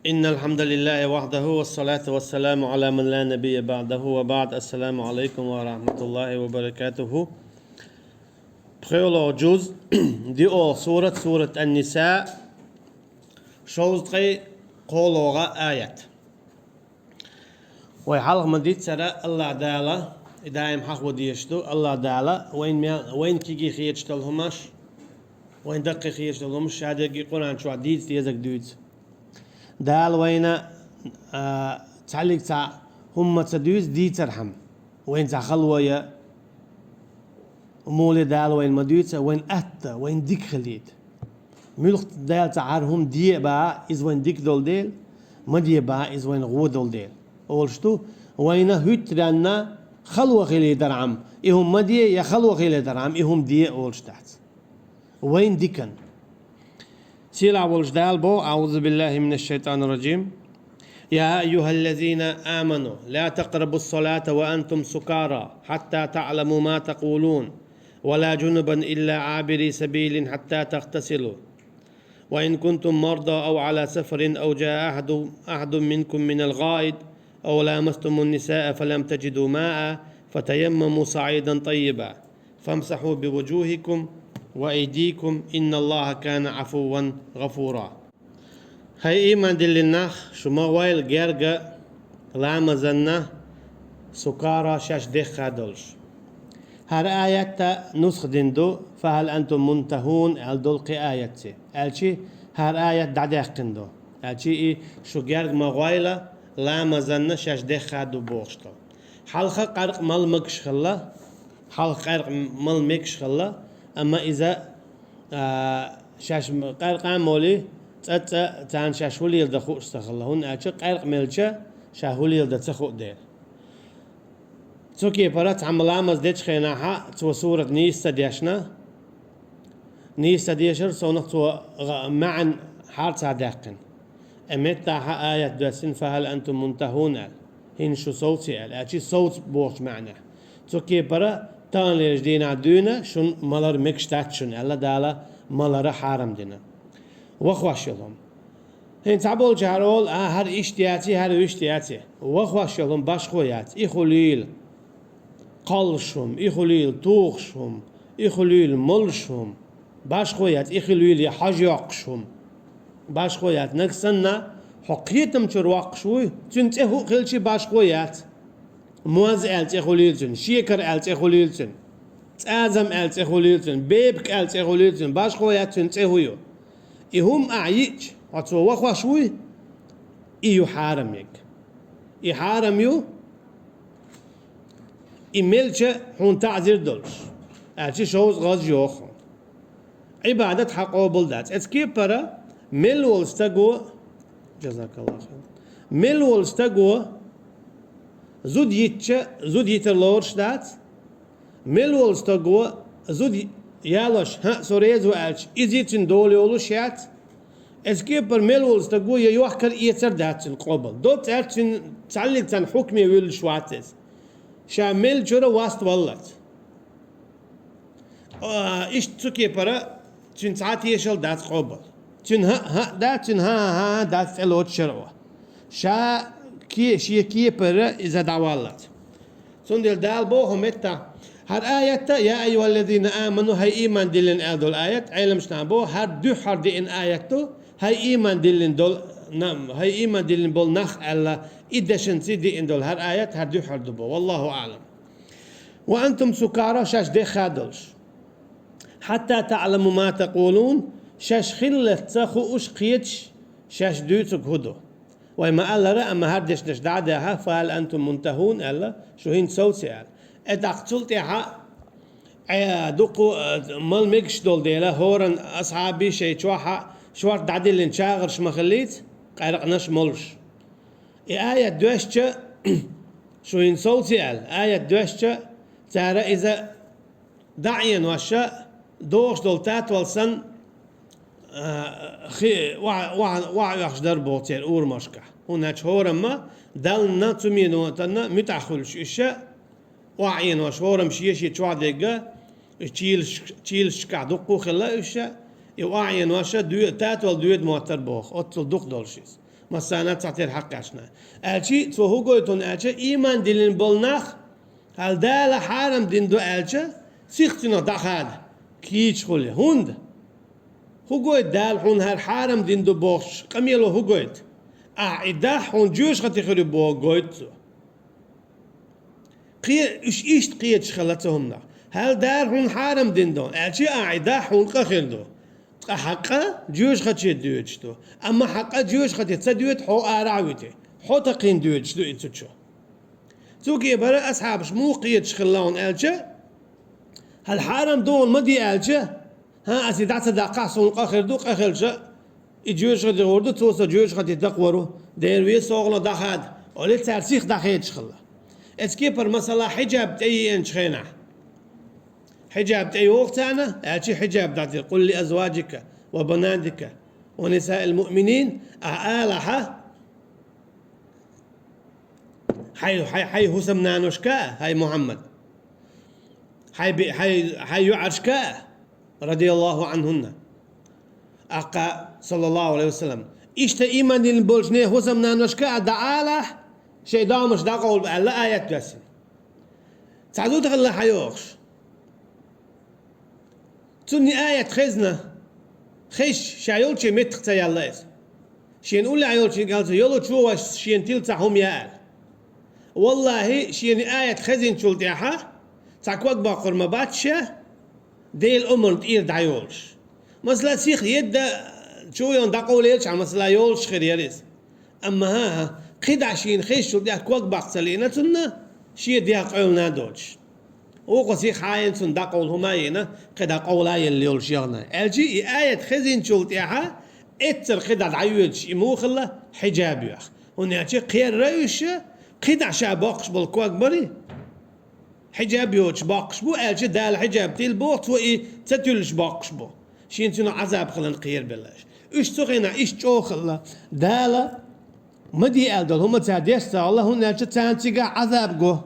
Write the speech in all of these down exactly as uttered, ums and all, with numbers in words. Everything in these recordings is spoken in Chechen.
إن الحمد لله وحده والصلاة والسلام على من لا نبي بعده وبعد. السلام عليكم ورحمة الله وبركاته. ПхоьалгӀа жуз, диъолгӀа сурат, сурат Ан-Ниса, шовзткъеи кхоалагӀа аят. Вай хьалха ма дийццара, АллахӀ Дала, и даим хьахо дезаш ду, АллахӀ Дала вайна мел, вайна кегий хеташ дола хӀумаш, вайна даккхий хеташ дола хӀумаш, шадеррига Къуръан чу дийца дезарг дуьйцу. Дала вайна, а, цхьаллиг цхьа хӀума ца дуьйцу дийцархьама, вайна цхьа хало я, мула Дала вайна ма дуьйцу, вайна атта, вайна дика хилийта. Муьлхха Дала цхьа хӀара хӀума де а бахьа, иза вайна дика долу дела, ма де бахьа, иза вайна гӀо долу дела. Олуш ду, вайна хӀуьттаренна хало хилийта дархьама, и хӀума ма де, я хало хилийта дархьама, и хӀума де олуш дац. Вайна дикан. Сийлахь волчу Дала боху: أعوذ بالله من الشيطان الرجيم. يا أيها الذين آمنوا لا تقربوا الصلاة وأنتم سكارى حتى تعلموا ما تقولون ولا جنبا إلا عابري سبيل حتى تغتسلوا وإن كنتم مرضى أو على سفر أو جاء أحد، أحد منكم من الغائط أو لامستم النساء فلم تجدوا ماء فتيمموا صعيدا طيبا فامسحوا بوجوهكم وأيديكم إن الله كان عفوا غفورا. ХӀай ийман диллина нах, шу ма гӀойла герга ламазанна сукара, шаьш дехха долуш. ХӀара аятта нусха дина ду, فهل أنتم منتهون аьлла долу кхин аятций. Аьлчи хӀара аят дӀадаьккхина ду. Аьлчи и шу герга ма гӀойла ламазанна шаьш дехха ду бохуш ду. Хьалха къаьркъа мала мегаш хилла, хьалха къаьркъа мала мегаш хилла, амма иза, а, шаьш къаьркъа а молий, цкъа-цкъа царна шаьш хӀун леладан хууш ца хилла, хӀунда аьлча къаьркъа мелча ша хӀун леладан ца хуу дела. Цу кепара цхьамма ламаз дечу хенахьа цо сурат нийса ца дешна, нийса ца дешар совнах цо гӀа-, маьӀна хьарца даьккхина. Э, меттахьа аят доьссина, فهل أنتم منتهون аьлла. ХӀинца шу совций аьлла, аьлчи совца бохучу маьӀнехь. Цу кепара таханлерчу дийнахь дуьйна шун малар мегаш дац шуна аьлла, Дала малара хьарам дина. Вахош йолу хӀума. ХӀинца цхьаболчара олу, а, хӀара иштта яций, хӀара вуьшта яций. Вахош йолу хӀума башхо яц, и хуьлийла кхаллаш хӀума, и хуьлийла тухуш хӀума, и хуьлийла молуш хӀума. Башхо яц, и хуьлийла я хьожа йоккхуш хӀума. Башхо яц, нагахь санна хьо кхетам чуьра воккхуш вуй, цуьнан цӀе хӀуъа хилчи башхо яц. Моз аьлла цӀе хуьлийла цуьнан, шекар аьлла цӀе хуьлийла цуьнан, цӀазам аьлла цӀе хуьлийла цуьнан, бепиг аьлла цӀе хуьлийла цуьнан, башхо яц цуьнан цӀе хӀу ю. И хӀума ахь йиъча, хьо цо вахош вуй, и ю хьарам ерг. И хьарам ю, и мелча хьуна таӀзир долуш, аьлча шовзткъа гӀаз йоху хьуна. Ӏибадат хьан къобал дац. Эцу кепара мел волу стаго, жазакаллаху хайран, мел волу стаго зуда йитча, зуда йитар лоруш дац, мел волу стаго зуда ялош, хӀаъ, со реза ву аьлча, иза цуьнан дола йолуш яц. Эцу кепара мел волу стаго я йохкар эцар дац цуьнан къобал. Доцца аьлча цуьнан цхьаллиг царна хьукме вуьллуш вац иза. Ша мел чуьра васт валлалц. А, иштта цу кепара цуьнан цхьа тешал дац къобал. Цуьнан хӀаъ, хӀаъ дац, цуьнан хӀан, хӀан, хӀан дац цӀе лоцу шарӀо. Ша ке-, шен кепара иза дӀаваллалц. Цундела Дала боху меттахь, хӀара аятта, يا أيها الذين آمنوا, хӀай ийман диллина аьлла долу аят, Ӏеламнаха боху, хӀара дуьххьара деана аят ду, хӀай ийман диллина долу, нам, хӀай ийман диллина болу нах аьлла, и дешанца деана долу хӀара аят, хӀара дуьххьара ду боху. والله أعلم. وأنتم سكارى, шаьш дехха долуш. حتى تعلموا ما تقولون, шаьш хиллалц хууш кхеташ, шаьш дуьйцург хӀун ду. Вай ма-аллара, амма хӀара дешнаш дӀа а даьхьа, فهل أنتم منتهون аьлла, шу хӀинца совций аьлла. Э, тӀаккха цул тӀаьхьа, э, дуккха, э, мала мегаш долу дела, хӀоранна асхьабий шайн чохь а шорта дӀадиллина чагӀарш ма хиллийца, къаьркъанаш молуш. И аят доьшча, шу хӀинца совций аьлла, аят доьшча, цара иза дӀа а Ӏенош, догӀуш долу татвал санна, а, хи-, охьа-, охьа-, охьаоьхуш дара боху церан урамашкахь. ХӀунда аьлча хӀорамма Даллана, цу минотанна муьтӀахь хуьлуш уьш, охьа Ӏенош, хӀорамма шен-шен чохь дерг, уьш чийлаш-, чийлашкахь дуккха а хилла уьш, и охьа Ӏенош доь-, татвал доьду моттара боху, оццул дукха долуш иза. Массана а цхьатера хьакхаьчна. Аьлчи, цо хӀун гойту аьлча, ийман диллина болу нах, хьал Дала хьарам дина ду аьлча, сиха цунах дӀахада, кийча хуьлу. ХӀунда? ХӀун гойту Дала хьуна хӀара хьарам дина ду бохуш, къамело хӀун гойту? Ахьа и дахь хьуна жоьжахати хир ю боху гойту цо. Кхе-, уьш иштта кхеташ хилла цу хӀуманах. Хьал Дала хьуна хьарам дина ду, аьлчи ахьа и дахь хьуна къа хир ду. Ткъа хьан къа жоьжахати доьдуш ду. Амма хьан къа жоьжахати ца доьду, хьо арахь а вити. Хьо такхийна доьдуш ду и цу чу. Цу кепара асхьабаш муха кхеташ хилла хьуна аьлча, хьал хьарам ду хьуна ма де аьлча, хӀан, ас и дӀа ца даккхахь, суна къа хир ду, къа хилча, и жоьжахати гӀур ду, цо со жоьжахати дакхавар ву, Дела веза, со хӀокхунах дӀахада, олий цара сиха дӀахедаш хилла. Эцу кепара масала хьиджаб тӀееанчу хенахь. Хьиджаб тӀейогӀу царна, аьлчи хьиджаб дӀадира: «Къул ли азваджика ва банатика ва нисаил муъминин», ахьа алахьа, хьай, хьай, хьай хӀусамнаношка а, хьай Мухьаммад, хьай би-, хьай, хьай йоӀаршка а, радияллаху анхунна, аккха, саллаллаху алейхи ва саллям, иштта ийман дина болчу нехан хӀусамнаношка а дӀаалахь, шайн домаш дӀакъовла аьлла аят доьссина. Цхьа зуда хилла хьайогӀуш. Цунна и аят хезна, хезча, ша йолчу меттах ца яьлла иза. Шена уллехь йолчу йолу чу вайша шена тилла цхьа хӀума яьлла. Валлахи, шена и аят хезначул тӀаьхьа цхьа ког баккхур ма бац ша, Делан омрана тӀера дӀайолуш. Масала, сиха едда чу йолу дӀакъовлаелчахьана, масала, йолуш хир яра иза. Амма хӀан-хӀа, кхидӀа шена хезначул тӀаьхьа ког баккха ца лиъна цунна, шен дегӀ къевлина доцуш. Вукхо сиха хьайна цунна дӀакъовла хӀума а йина, кхидӀа къовла а елла йолуш яхана. Аьлчи и аят хезначул тӀаьхьа эццара кхидӀа дӀайоьдуш и муха хилла, хьиджаб йоьхна. ХӀунда аьлча кхерра уьш, кхидӀа ша боккхуш болу ког барий? Хьиджаб йоцуш боккхуш бу, аьлча Дала хьиджаб тилла боху, цо и ца туьллуш боккхуш бу. Шена цунах Ӏазаб хиларна кхерабелла аша. Уьш цу хенахь иштта чӀогӀа хилла. Дала ма де аьлла долу хӀума цара деш ца хилла, хӀунда аьлча царна цигахь Ӏазаб го.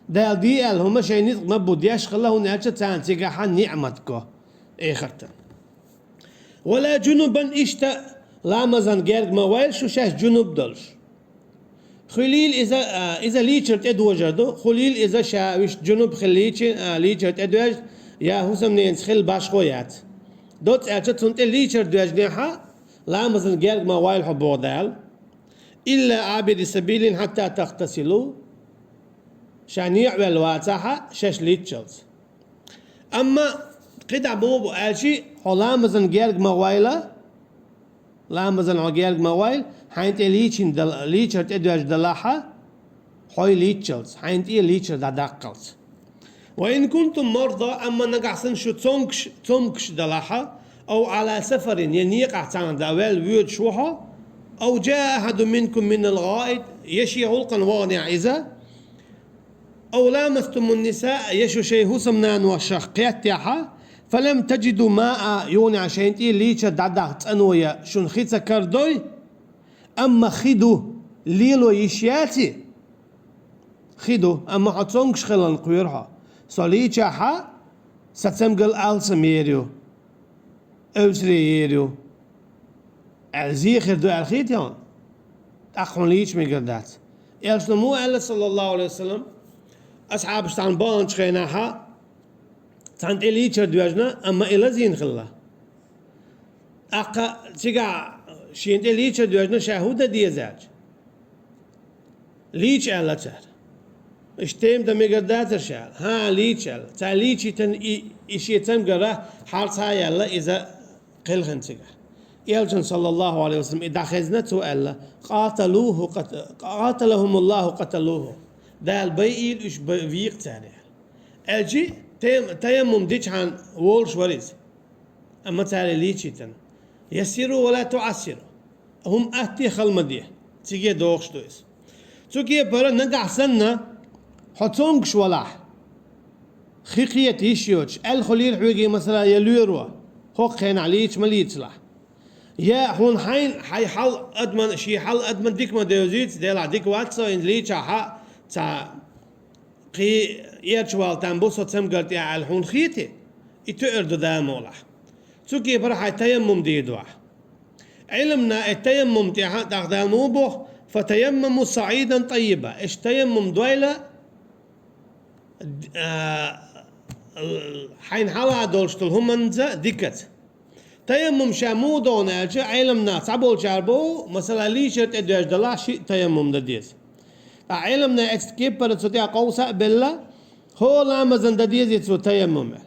Дала де аьлла хӀума шайн ницкъ ма бу деш хилла, хӀунда аьлча царна цигахь ниъмат го. Эхартан. Вала джунубан, иштта ламазан герга ма вайла шу шаьш джунуб долуш. Хуьлийла иза, а, иза лийчар тӀедожар ду, хуьлийла иза ша вуьш джунуб хилла лийчи-, а, лийчар тӀедоьжна, я хӀусамненца хилла башхо яц. Доцца аьлча цунна тӀе лийчар доьжнехьа, ламазан герга ма вайла хьо боху Дала. Илла Ӏабири сабилин хьатта тахтасилу. Ша некъа ваьлла вацахьа, шаьш лийччалц. Амма кхидӀа муха бу аьлчи, хьо ламазан герга ма вайла, ламазан хьо герга ма вайла, хьайн тӀе лийчина дал-, лийчар тӀедоьжна далахьа, хьой лийччалц, хьайн тӀе лийчар дӀадаккхалц. Ва ин кунтум марда, амма нагахь санна шу цомгуш, цомгуш далахьа, ав Ӏала сафарин, я некъахь цхьаьна да ваьлла воьдуш ву хьо, ав джаа ахьаду минкум минал гӀаид, я шен гӀуллакхана ваханехь иза, ав ламастумун нисаа, я шу шайн хӀусамнаношах кхеттехьа, фалам таджиду маа, юханехь шайн тӀе лийчар дӀадаккха цӀано я шуна хи ца карадой, амма хи ду, лело йиш яций? Хи ду, амма хьо цомгуш хиларна кхоьру хьо. Со лийчахьа, сан цамгал алсам ер ю, эвсаре ер ю, аьлла, зе хир ду аьлла хетий хьуна? ТӀаккха хьуна лийча мегар дац. Элчано муха аьлла, саллаллаху алейхи ва саллам, асхьабаш цхьаьна баханчу хенахьа, цхьаьна тӀе лийчар доьжна, амма и лазийна хилла. ТӀаккха цигахь шена тӀе лийчар доьжна, ша хӀун дан деза аьлча, лийча аьлла цара. Иштта тема дан мегар дацара ша аьлла. ХӀан, лийча аьлла. Цара лийчийтина и, и шен цамгара хьалха а яьлла, иза кхелхина цигахь. Элчано, саллаллаху алейхи ва саллам, и дӀахезна, цо аьлла: «Къаталуху къат-, къаталахумуллаху къаталуху». Дала байийла уьш, бай-, вийкъа цара аьлла. Аьлчи, тем-, таяммум дичхьана волуш вара иза. Амма цара лийчийтина. Яссиру ва ла туассиру. ХӀума атте хала ма де. Циге дохуш ду иза. Цу кепара нагахь санна, хьо цомгуш валахь, хи кхета йиш йоцуш, аьлла хуьлийла хьоьга, масала, я лоьро, хӀокху хенахь лийча ма лийцалахь. Я хьуна хьайна, хьайн хьал адаман, шен хьал адаман дика ма девзийца, делахь дика вац со, хӀинца лийчахьа, цхьа кхин эрча вала там бу со цамгар тӀехь аьлла хьуна хетий, и тоьар ду Дала мукъалахь. Цу кепара хьайн таяммум дийр ду ахь. Ӏилмана и таяммум тӀехьа тӀахдал ма боху: «Фатаяммаму саӀидан тӀаййиба». Аш таяммум дойла, а, хьайна хьалха долуш долу хӀуманца дикаца. Таяммум ша муха догӀу аьлча, Ӏилмана цхьаболчара боху, масала, лийчар тӀе доьжна далахь шиъ таяммум дан деза. Ткъа Ӏилмана эцна кепара цу тӀехь къовса а белла, хӀора ламазан дан деза цо таяммум аьлла.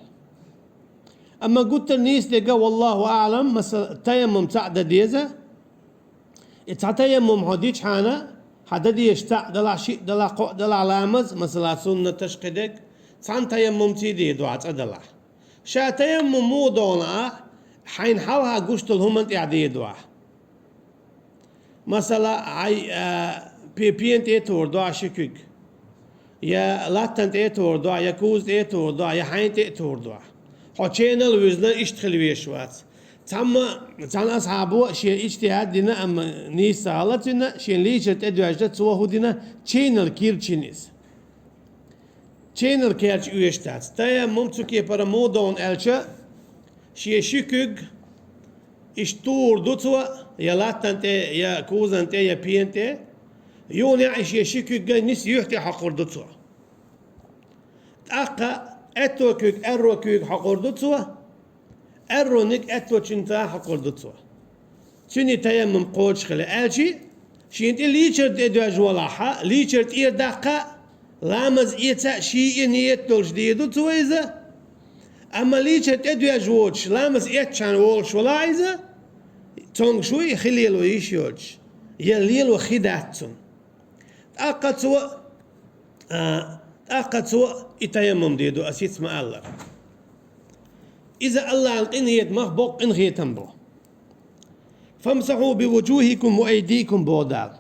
Амма гуттар а нийса дерг, валлаху аӀлам, масала, таяммум цхьаъ дан деза. И цхьа таяммум хьо дичхьана, хьан дан дезаш цхьаъ далахь, шиъ далахь, кхоъ далахь ламаз, масала, суннаташ кхидерг, цхьана таяммумций дийр ду хьан цкъа далахь. Ша таяммум муха догӀу ахь, хьайна хьалха гуш долу хӀуманна тӀехь дийр ду ахь. Масала, хьайн, а, пе-, пена тӀе а тухур ду ахь ши куьг, я латтана тӀе а тухур ду ахь, я куза тӀе а тухур ду ахь, я хьайна тӀе а тухур ду ахь. Хьо ченал а вуьзна, иштта хила везаш вац. Цхьамма, цхьана асхьабо шен иджтихӀад дина, амма нийса ца хилла цуьнан, шен лийчар тӀе доьжна, цо хӀун дина, ченал кийрчина иза. Ченал керча оьшуш дац. Таяммум цу кепара муха догӀу аьлча, шен ши куьг иштта тухур ду цо, я латтана тӀе, я кузана тӀе, я пена тӀе. Юха а и шен ши куьг а ниса юьхь тӀе хьокхур ду цо. ТӀаккха аьтту куьг аьрру куьйга хьокхур ду цо, аьрруниг аьтту чуьнца хьокхур ду цо. Цуьнан таяммум кхочушхила аьлча, шена тӀе лийчар тӀе доьжна валахь, лийчар тӀера даккха, ламаз эца а ший а ниет долуш дийр ду цо иза. Амма лийчар тӀе доьжна воцуш, ламаз эцчхьана волуш валахь иза, цомгуш вуй, хи лело йиш йоцуш, я лело хи дац цунна. ТӀаккха цо, а, тӀаккха цо и таяммум дийр ду, ас хӀинца ма-аллара. Иза Аллахьан къинхетамах боккха къинхетам бу. «Фамсахьу би вуджухикум ва айдикум», боху Дала.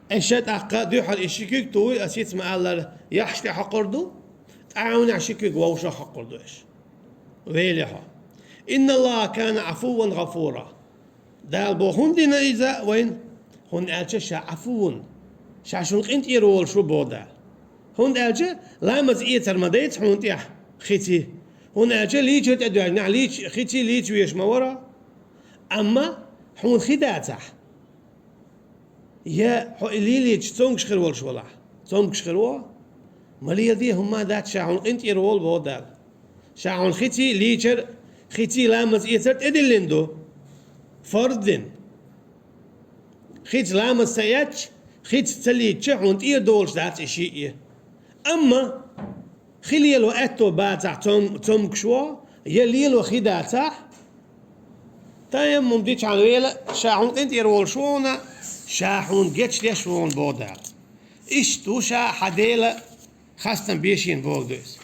Аша тӀаккха дуьххьара и ши куьг тухуй, ас хӀинца ма-аллара, яххьаш тӀе хьокхур ду, тӀаьхьенах ши куьг вовшах хьокхур ду аша. Вели хьо. «Инналлаха кана Ӏафуван гӀафура». Дала боху, хӀунда дина иза вайна? ХӀунда аьлча ша Ӏафувун, ша шуна къинтӀера волуш ву, боху Дала. ХӀунда аьлча ламаз эцар ма дайца хьуна тӀехь хиций. ХӀунда аьлча лийчар тӀе доьжнехь лийч-, хиций лийча везаш ма вара. Амма хьуна хи дацахь, я хьо и лелийча цомгуш хир волуш валахь, цомгуш хир ву. Ма леладе хӀумма а дац, ша хьуна къинтӀера волу, боху Дала. Ша хьуна хиций лийчар, хиций ламаз эцар тӀедиллина ду. Фарз дина. Хица ламаз ца эцча, хица ца лийча, хьуна тӀера долуш дац и шиъ. Амма хи лело аьтто бацахь, цом-, цомгуш ву, я лело хи дацахь, таяммум дичхьана вела, ша хьуна къинтӀера волуш ву хьуна, ша хьуна гечдеш ву хьуна, боху Дала. Иштта ву ша хьан Дела хастам бешийна, боху иза.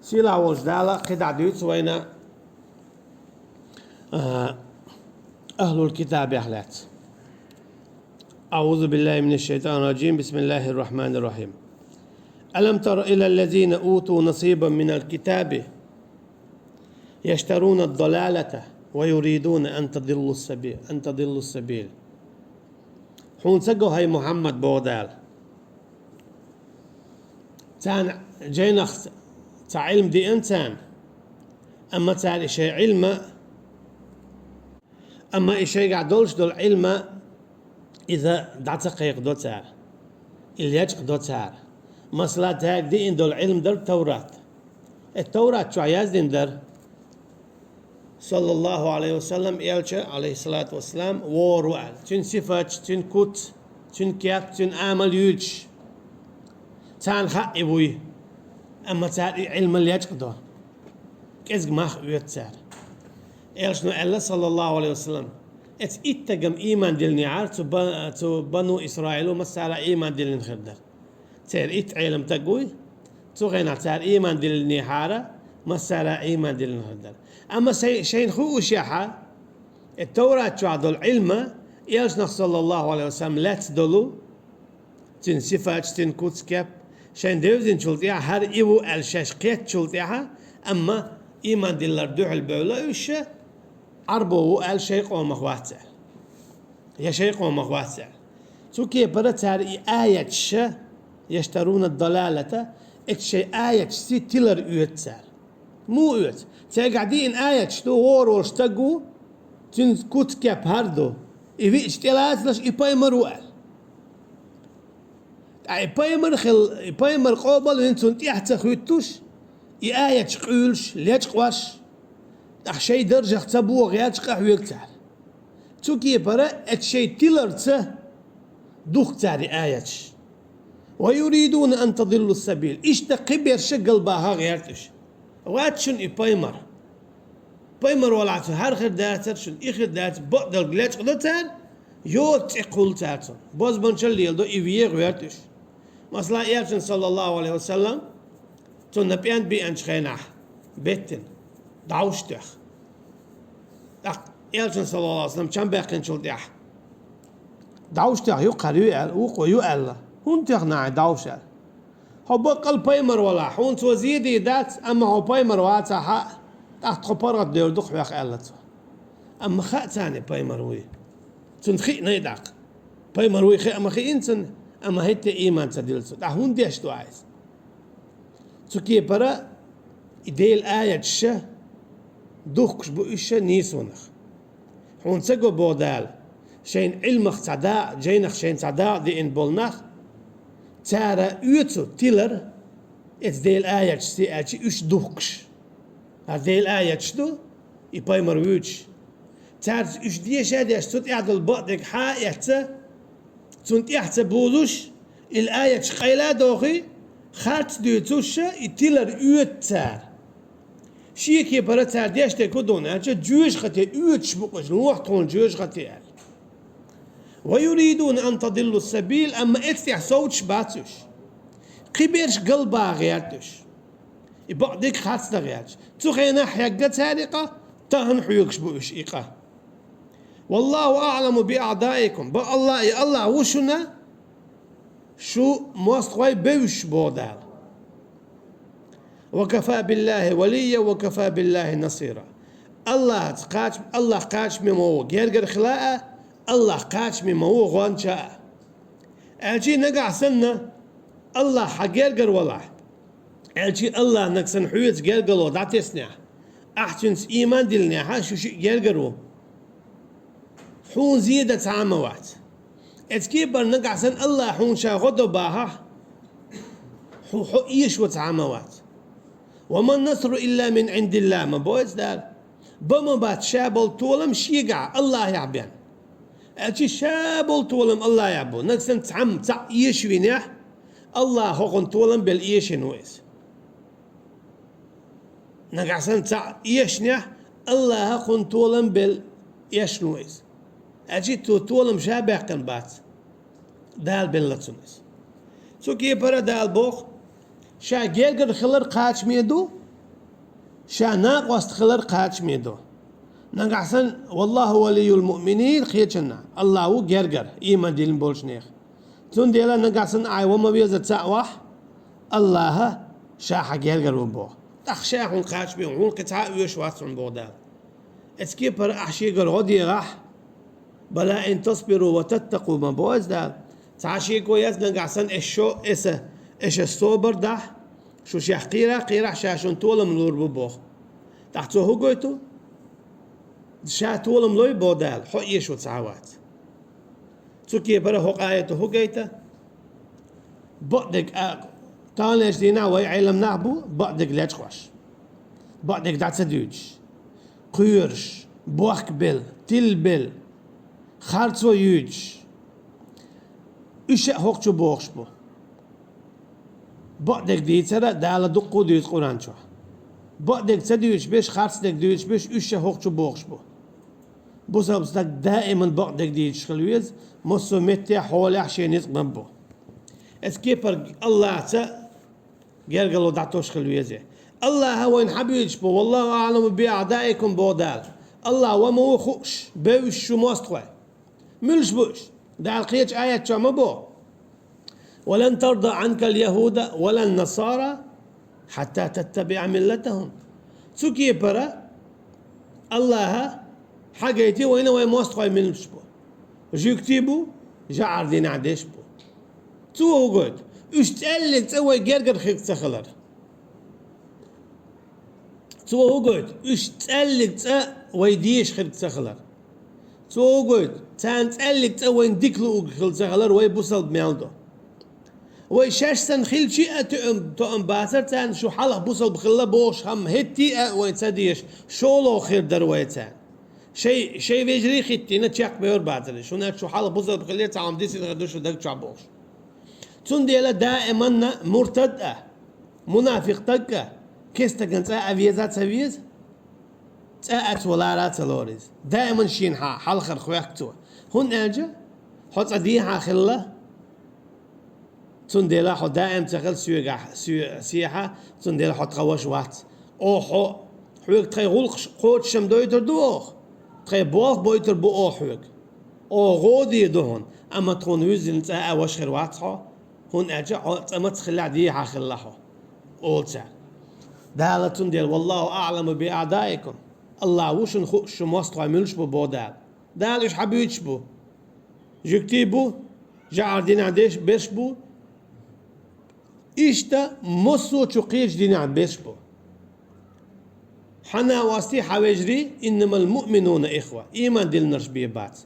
Сийлахь волчу Дала кхидӀа дуьйцу вайна, а, ахьлул китабех лаьцна. أعوذ بالله من الشيطان الرجيم. بسم الله الرحمن الرحيم. ألم تر إلى الذين أوتوا نصيبا من الكتاب يشترون الضلالة ويريدون أن تضلوا السبيل، أن تضلوا السبيل. Хьуна ца го, хӀай Мухьаммад, боху Дала. Царна жайнах цхьа Ӏилма деана царна, амма цара и шайн Ӏилма, амма и шайгахь долуш долу Ӏилма иза дӀа ца кхайкхадо цара, и лечкъадо цара. Масала, цаьрга деана долу Ӏилма дара Таврат. И Таврат чохь яздина дара, саллаллаху алейхи ва саллам, элча, алейхиссалату вассалам, вогӀур ву аьлла. Цуьнан сифаташ, цуьнан куц, цуьнан кеп, цуьнан амал юьйцуш, царна хаьа и вуй. Амма цара и Ӏилма лечкъадо. КӀезиг мах оьцу цара. Элчано аьлла, саллаллаху алейхи ва саллам, эцу итт стагам ийман диллинехьара, цу ба-, цу Бану Исраило массара ийман диллина хир дара. Церан итт Ӏелам стаг вуй, цу хенахь цара ийман диллинехьара, массара ийман диллина хир дара. Амма шай-, шайна хуушехьа, и Таврат чохь долу Ӏилма, элчанах, саллаллаху алейхи ва саллам, лаьцна долу, цуьнан сифаташ, цуьнан куц-кеп, шайна девзинчул тӀаьхьа хӀара и ву аьлла шаьш кхеттачул тӀаьхьа, амма ийман диллар дуьхьал бевлла уьш, Ӏарбо ву аьлла шайн къомах вац аьлла. Я шайн къомах вац аьлла. Цу кепара цара и аяташ, яштаруна далалата, эцу шайн аяташций тилар оьцу цара. Муха оьцу? Цигахь деана аяташ ду, вогӀур волуш стаг ву, цуьнан куц-кеп хӀара ду. И виъча тӀелацалаш, и пайхамар ву аьлла. Ткъа и пайхамар хилла, и пайхамар къобалвина цунна тӀаьхьа ца хӀуьттуш, и аяташ къуьйлуш, лечкъош, тӀаккха шайн даржах ца богӀу гӀерташ къахьоьгу цара. Цу кепара эцу шайн тиларца духку цара и аяташ. «Ва юридуна ан тадиллу сабил». Иштта кхиберш галбаха гӀерта уьш. Вац шуна и пайхамар. Пайхамар валахь цу хӀара хир дацара шуна, и хир дацара, бакъдерг лечкъадо цара, йоцу цӀе кхуллу цара цунна. Бозбанчалла леладо, и вен гӀерта уьш. Масала, Элчанна, саллаллаху Ӏалайхи ва саллам, цунна пӀенда биъначу хенахь беттина, дӀовш тоьхна. ТӀаккха Элчанна, саллаллаху Ӏалайхи ва саллам, чам баьккхинчул тӀаьхьа, дӀовш тоьхна юккъера ю аьлла, вукхо ю аьлла, хӀунда тоьхна ахь дӀовш аьлла. Хьо баккъал пайхамар валахь, хьуна цо зе дийр дац, амма хьо пайхамар вацахь а, тӀаккха тхо паргӀатдевр ду-кх хьох аьлла цо. Амма хаьа царна и пайхамар вуй. Цунна хиъна и тӀаккха. Пайхамар вуй хиъ а ма хиъна цунна, амма хӀетте а ийман ца дилла цо. ТӀаккха хӀунда деш ду ахь иза? Цу кепара и Делан аяташ духкуш бу уьш нийсонах. Хьуна ца го, боху Дала, шайна Ӏилмах цхьа дакъа, жайнах шайна цхьа дакъа деана болу нах, цара оьцу тилар эцу Делан аяташца аьлча уьш духкуш. ХӀара Делан аяташ ду, и пайхамар вуьйцуш. Цаьрца уьш деша а деш, цу тӀехь долу бакъдерг хьа а эцна, цунна тӀаьхьа ца бузуш, и аяташ къайла а дохий, харц дуьйцуш, и тилар оьцу цара. Шен кепара цара деш дерг хӀун ду аьлча, жоьжахате оьцуш бу-кх уьш, лохьа тхуна жоьжахате аьлла. «Ва юридуна ан тадиллу сабил», амма эцу тӀехь совцуш бац уьш. Кхиберш галбаха гӀерта уьш. И бакъдерг харц дан гӀерташ. Цу хенахь хьегна цара и къа, тахана хьоьгуш бу уьш и къа. «Валлаху аӀламу би аӀдаикум». Бакъ Аллах, и Аллах ву шуна, шу мостагӀой бевзаш, боху Дала. «Ва кафа биллахи валийя, ва кафа биллахи насира». Аллахьца кхачам-, Аллах кхачаме ма ву гергара хила а, Аллах кхачаме ма ву гӀонча а. Аьлчи нагахь санна Аллах хьан гергара валахь, аьлчи Аллах нагахь санна хьоьца гергарло дӀатеснехь, ахь цуьнца ийман диллинехь, шу шиъ гергара ву. Хьуна зе дан цхьа а ма вац. Эцу кепара нагахь санна Аллах хьуна ша гӀо до бахахь, хьо, хьо эшо цхьа а ма вац. «Ва ман насру илла мин Ӏиндиллах», ма боху иза Дала. Бан ма бац ша болу толам шегахь, Аллахьехь бен. Аьлчи ша болу толам Аллахьехь бу. Нагахь санна цхьамма цхьаъ эшавинехь, Аллаха хӀокхунна толам белла эшина ву иза. Нагахь санна цхьаъ эшнехь, Аллаха кхунна толам белла эшна ву иза. Аьлчи цо толам ша баьккхина бац. Дала белла цунна иза. Цу кепара Дала боху, ша гергара хилар кхачаме ду, ша накъост хилар кхачаме ду. Нагахь санна, «Валлаху валийюл муъминин», кхечанна, Аллах ву гергара, ийман диллина болчу нехан. Цундела нагахь санна ахь ва ма веза цхьаъ вахь, Аллаха ша хьан гергара ву боху. ТӀаккха ша хьуна кхачаме ву, хьуна кхин цхьа а оьшуш вац хьуна боху Дала. Эцу кепара ахь шегара гӀо дегӀахь, «Бала ин тасбиру ва таттакъу», ма боху иза Дала. Цхьа шеко яц нагахь санна эшо, эса, эша собар дахь, шу шех кхийрахь, кхийрахь ша шуна толам лур бу боху. ТӀаккха цо хӀун гойту? Ша толам лой боху Дала, хьо эшо цхьа а вац. Цу кепара хӀокху аято хӀун гайта? Бакъдерг а, таханлерчу дийнахь вай Ӏелам нах бу, бакъдерг лечкъош. Бакъдерг дӀа ца дуьйцуш. Кхоьруш, бохкабелла, тилабелла, харцо юьйцуш. Уьш а хӀокху чу бохуш бу. Бакъдерг дийцара Дала дуккха а дуьйцу Къуръан чохь. Бакъдерг ца дуьйцуш берш, харцдерг дуьйцуш берш, уьш а хӀокху чу бохуш бу. Бусалба стаг даиман бакъдерг дийцуш хила веза, массо а метте, хьолехь шен ницкъ бан бу. Эцу кепара Аллахьца гергарло дӀатосуш хила веза. Аллаха вайна хьан буьйцуш бу, «Валлаху аӀламу би аӀдаикум», боху Дала. Аллах ва ма ву хууш, бевзаш шу мостагӀой. Муьлш бу уьш? Дала кхечу аят чохь ма боху: «Ва лан тарда Ӏанкал яхӀуда ва лан насара хьатта таттабиӀа миллатахӀум». Цу кепара Аллаха хьан гайти вайна вай мостагӀой муьлш бу? Жуьгтий бу, жӀар динехь деш бу. Цо хӀун гойту? Уьш цӀеллиг цӀа вай гергара хир ца хилар. Цо хӀу гойту, уьш цӀаьллиг цӀа вай дезаш хилла ца хилар. Цо хӀу гойту, царна цӀаьллиг цӀа вайна дика луург хилла ца хилар вай бусалба мел ду. Вай шаьш санна хилчи а тоам, тоам бацара царна, шу хьалха бусалба хилла бохуш хӀама хӀетте а вай ца дезаш, шолгӀа хир дара вай царна. Шай, шай вежарий хӀиттийна чекхбевр бацара, шуна шу хьалха бусалба хилла цхьа хӀама дисина хир ду шу даг чохь бохуш. Цундела даиманна муртад а, мунафикъ стаг а, кестаган цӀа а веза а ца веза, цӀа а цо лара а ца лору иза. Даиман шена хьа-, хьалхара хьоьху цо. ХӀунда аьлча хьо цкъа дехьа хилла, цундела хьо даим ца хилла соьгахь, соь-, сехьа, цундела хьо тхан ваша вац. Оха хьо, хьоьга тхайн гӀуллакхаш кхочушъян дойтур ду оха, тхайн болх бойтур бу оха хьоьга. Оха гӀо дийр ду хьуна, амма тхуна вуьззина цӀа а ваша хир вац хьо, хӀунда аьлча хьо цӀа маца хиллехь дехьа хилла хьо, олу цара. Дала цундела, «Валлаху аӀламу би аӀдаикум». АллахӀ ву шуна хууш, шун мостагӀий муьлш бу, боху Дала. Дала уьш хьан буьйцуш бу? Жуьгтий бу, жӀар динехь деш берш бу, иштта массо а чу кхечу динехь берш бу. Хьан накъостий, хьан вежарий, «иннамал муъминуна ихва», ийман диллинарш бен бац.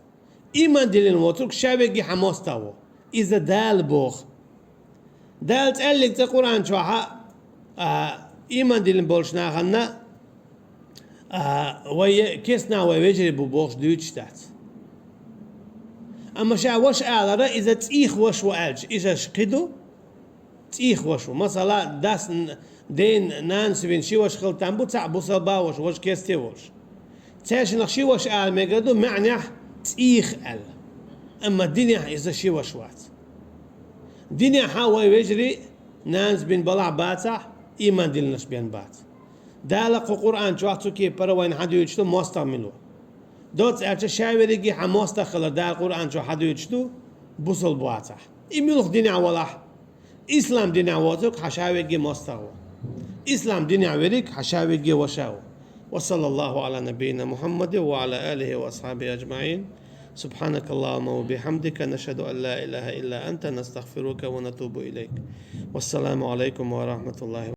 Ийман диллина воцург ша верриге хьан мостагӀа ву. Иза Дала боху. Дала цӀаьллиг цӀа Къуръан чохь а, а, ийман диллина болчу нахана, а, вай е-, кестнах вай вежарий бу бохуш дуьйцуш дац. Амма ша ваша алара, иза цӀийх ваша ву аьлча, иза ш-, кхин ду? ЦӀийх ваша ву. Масала, дас н-, ден нанас вина ши ваша хила там бу, цхьаъ бусалба ваша, важа кесте волуш. Цаьршинах ши ваша ала мегар ду, маьӀнехь цӀийх аьлла. Амма динехь иза ши ваша вац. Динехь а вай вежарий нанас бина балахь бацахь, ийман диллинарш бен бац. Дала кху Къуръан чохь цу кепара вайна хьан дуьйцуш ду, мостагӀа мила ву. Доцца аьлча, ша верриге хьан мостагӀа хилар Дала Къуръан чохь хьан дуьйцуш ду, бусалба вацахь. И муьлха динехь валахь, ислам динехь воцург хьан ша верриге мостагӀа ву. Ислам динехь верриг хьан ша верриге ваша ву. Ва саллаллаху Ӏала набийина Мухьаммадин ва Ӏала алихи ва асхьабихи аджмаӀин. Субхьанакаллахумма ва бихьамдика, нашхаду ан ла илаха илла анта, настагъфирука ва натубу илайк. Вассаламу Ӏалайкум ва рахьматуллахи